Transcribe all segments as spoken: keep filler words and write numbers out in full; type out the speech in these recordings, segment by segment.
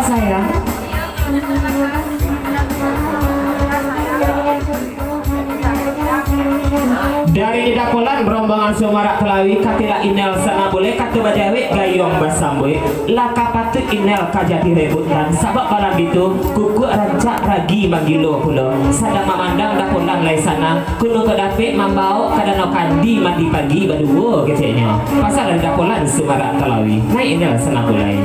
Sayang. Dari Dapolan, rombongan Sumarak Kelawi, katilah Inel Sanabulai, kato bajawek gayuang basambuik. Lah ka patuik Inel ka jadi rebutan, sabab malam itu kukuak rancak ragi manggilo pulo. Sadang mamandang Dapolan lai sanang, kuno ka dapek mambaok ka Danau Kandi mandi pagi baduo keceknyo. Pasal dari Dapolan Sumarak Kelawi, naik Inel Sanabulai.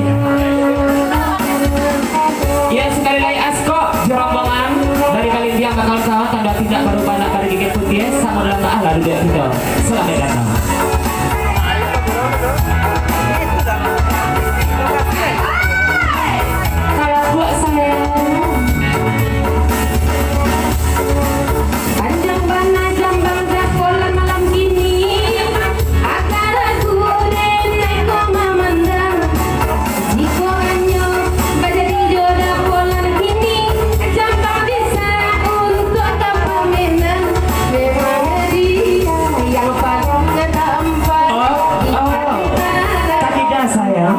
Ya, sakali lai askok jo rombongan dari Balindiang, kawan-kawan, tando tindak barubah nak bari gigik putiah, samo dalam baah lah duduak kito. Salamaik datang. Kalau kuat sayang. Panjang bana jambang Dapolan malam kini. Aka ragu den ko mamandang. Jikok hanyo bajadi jo Dapolan kini, jambang bisa untuak ka pamenan. Memang dia yang paling tampan di antara. Katiga sayang.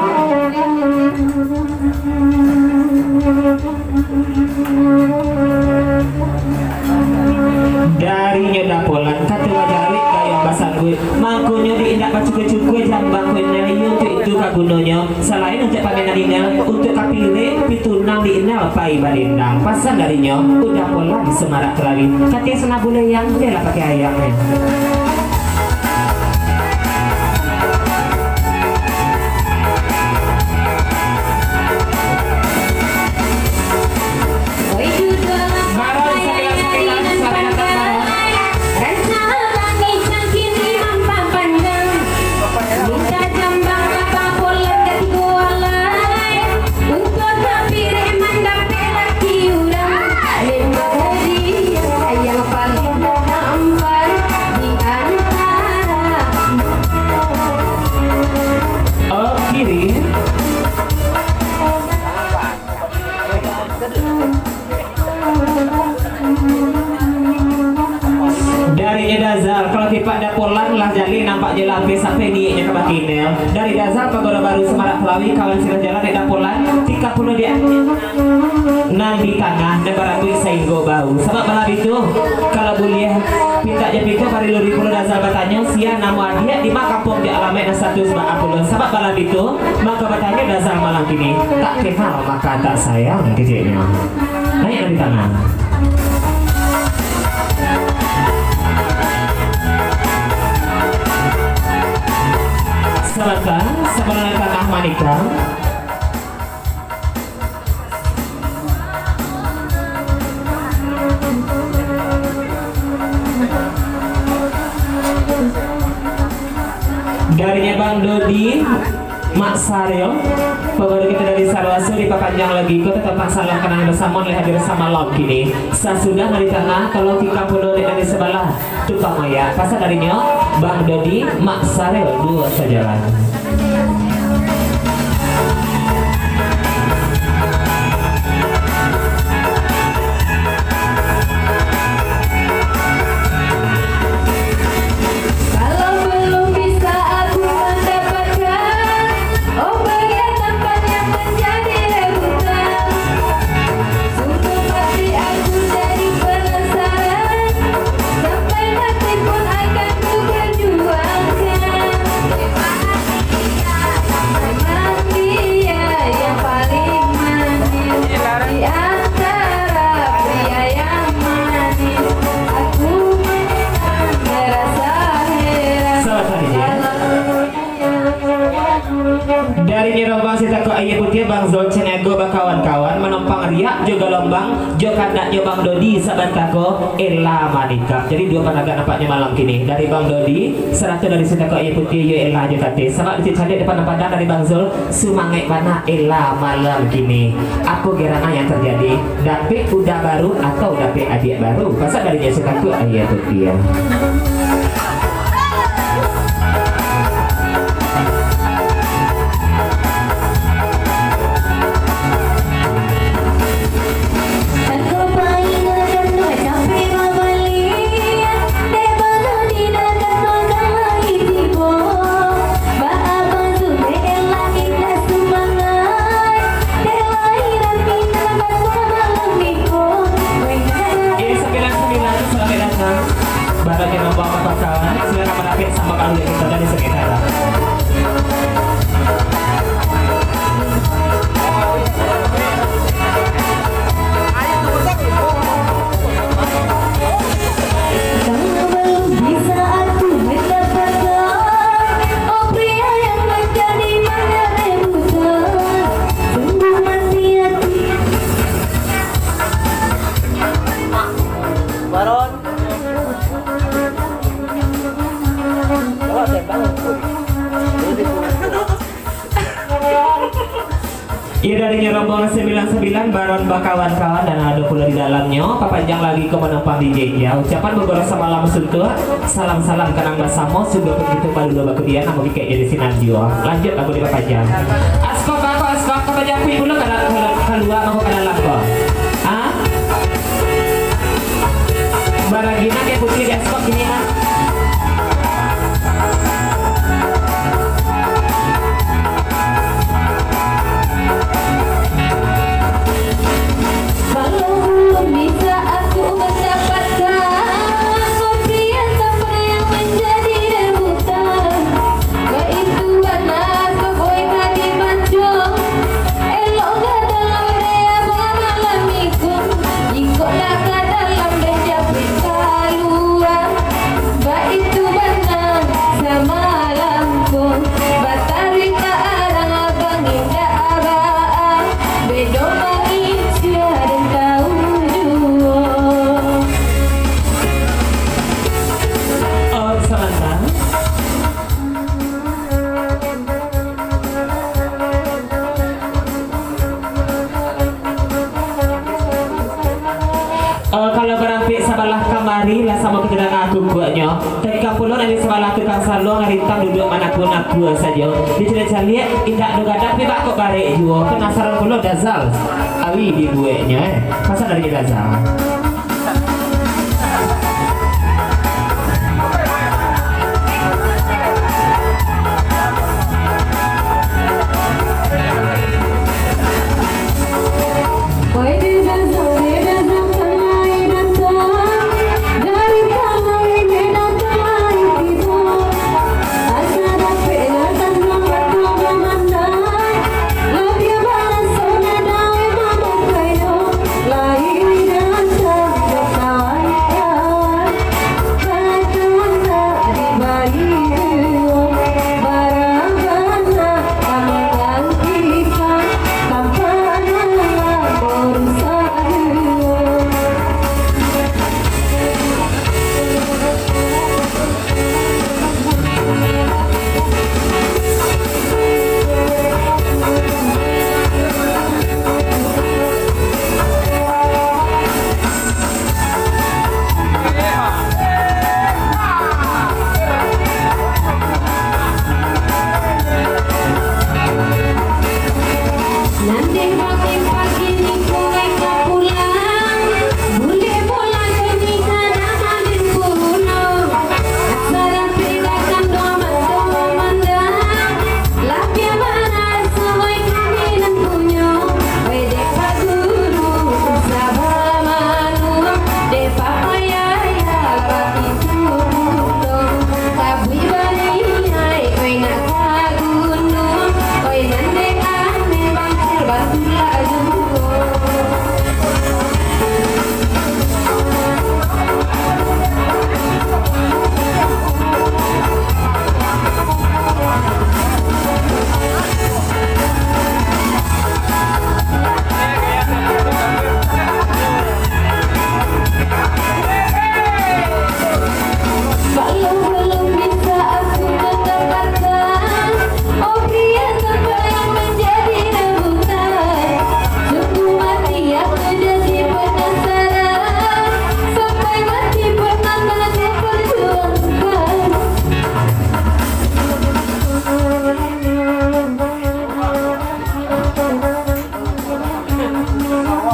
Darinyo Dapolan, kato bajawek gayuang basambuik. Mangkonyo di indak bacukua-cukua jambang ko Inel, iyo untuak itu ka gunonyo. Salain untuak pamenan Inel, untuak ka pirek pitunang di Inel pai balendang. Pasan darinyo, Dapolan Sumarak Kelawi. Kato Sanabulai yang, bialah pakai ayam, eh. Untuak ka pirek mandapek laki urang, memang dia yang paling tampan di antara. Oh, kiri. Darinyo Dazal, kalau tipak Dapolan lah jaleh, nampak je lah ampia sampai nieknyo ka bakeh Inel. Dari Dazal Pagoda Baru Sumarak Kelawi, kawan sirah jalan dek Dapolan, tika pulo dek nan di tangah, nan barambuik sainggo bau. Sabab malam itu, kalau buliah, pintak jo piko bari luri pulo Dazal batanyo, sia namo adiak, di ma kampuang jo alamaik nan status baa pulo. Sabab malam itu, mako batanyo Dazal malam kini, tak kenal maka tak sayang keceknyo. Naik dari tangan. Selatan, sebelah tengah manikam. Darinyo Bang Dodi. Mak Saryo, paguru kito dari Saruaso dipapanjang lagi ko, tatapan salam kanangan basamo lai hadir samalam kini. Sasudah nan di tangah, kalau tikam pulo dek nan di sabalah, tumpang mayak. Pasan darinyo, Bang Dodi, Mak Saryo, duo sajalan. Kalau belum bisa aku mendapatkan, oh, bagi tempat yang menjadi rebutan. Sungguh pasti aku jadi penasaran, sampai mati pun akan ku perjuangkan. Memang dia yang paling manis di antara pria yang manis. Aku memang merasa heran. Salah tadi, ya. Kalau Dari Nirobang Sitako Aia Putiah, Bang Zul Caniago bakawan-kawan, manompang riak jo galombang, jo kandaknyo Bang Dodi sabanta ko, Ella Manikam. Jadi, duo panagak nampaknyo malam kini. Dari Bang Dodi, sarato dari Sitako Aia Putiah, yo Ella jo Tate. Sabab di caliak di pandang-pandang dari Bang Zul, sumangaik bana Ella malam kini. Apo gerangan yang terjadi? Dapek uda baru atau dapek adiak baru? Pasan dari Sitako Aia Putiah. Sambilan baron bakawan-kawan dan ado pulo di dalamnyo, papanjang lagi ko manumpang di jeja. Ucapan bagurau samalam suntuak, salam-salam kanang basamo, sudah pun kito baduo bakudian, namo kikek jadi sinan juo. Lanjut lagu dipapanjang. Askop, askop, askop, pajapuik pulo ka, ka, kalua mangko ka dalam ko. Ha? Baragina kek putih di aspal kini, ha. Kalau belum bisa aku mendapatkan pria tampan yang menjadi rebutan, baitu bana sabuai ka dimancung. Elok ka dalam rea bamalam ikun, jikok nak ka dalam den japuik kalua. Baitu bana samalam ko, bataruih ka arang abang indak baa, bedo mangicia den tau juo. Oh, sabanta. Eh, kalau barampik sabalah kamari, lah samo kito danga kukuaknyo. Teka pulo nan di sabalah tukang saluang, rintang duduak manakua-nakua sajo. Dicaliak-caliak, indak ado gadang, tapi baa kok barek juo. Penasaran pulo Dazal. Awi dibueknyo, eh. Pasan dari Dazal. Nan dek pagi-pagi niko ka pulang, buliah pulang kini ka daman pulo. Asa rapi dakkan dua mato mamandang, lapiah bana sabuai kami nan punyo. Weh dek Pak Guru, saba manuang, dek Pak Payah, ya, baki tu buto. Tabuih baliak, oi nak ka gunung, oi nan dek angin bangkir batulak juo. Kalau belum bisa aku mendapatkan, oh pria tampan yang menjadi rebutan, sungguh mati aku jadi penasaran, sampai mati pun akan aku perjuangkan.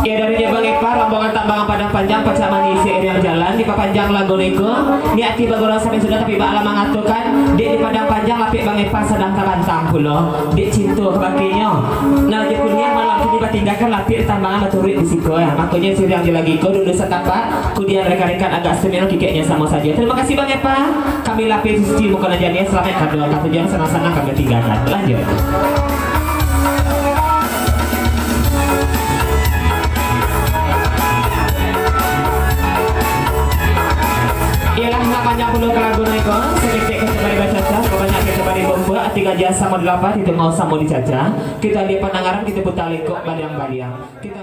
Ya, dari Bang Epa, rombongan Tambangan Padang Panjang, pacak mangisi iriang jalan, dipapanjang lagu niko. Niati bagurau sampai sudah, tapi baa lah mangatokan, dek di Padang Panjang, lapik Bang Epa sadang tabantang pulo, dek cinto ka bakinyo. Nah, di kuniang malam kini batinggakan, lapik Tambangan baturuik di siko, ya. Makonyo siriang jo lagi ko, dulu satapak, kudian rekan-rekan agak semilau kikeknyo samo sajo. Terima kasih, Bang Epa. Kami lapik Suci Mukana Janiah, salamaik kaduo ka tujuan, sanang-sanang kami tinggakan. Lanjut. Iyolah, nak panjang pulo ka lagu niko, saketek kito bari bacaca, sabanyak kito bari bumbuak, ati gajah samo dilapah, itu mau samo dicaca. Kito ambiak pandangaran, kito puta lingkuak baliang-baliang. Kito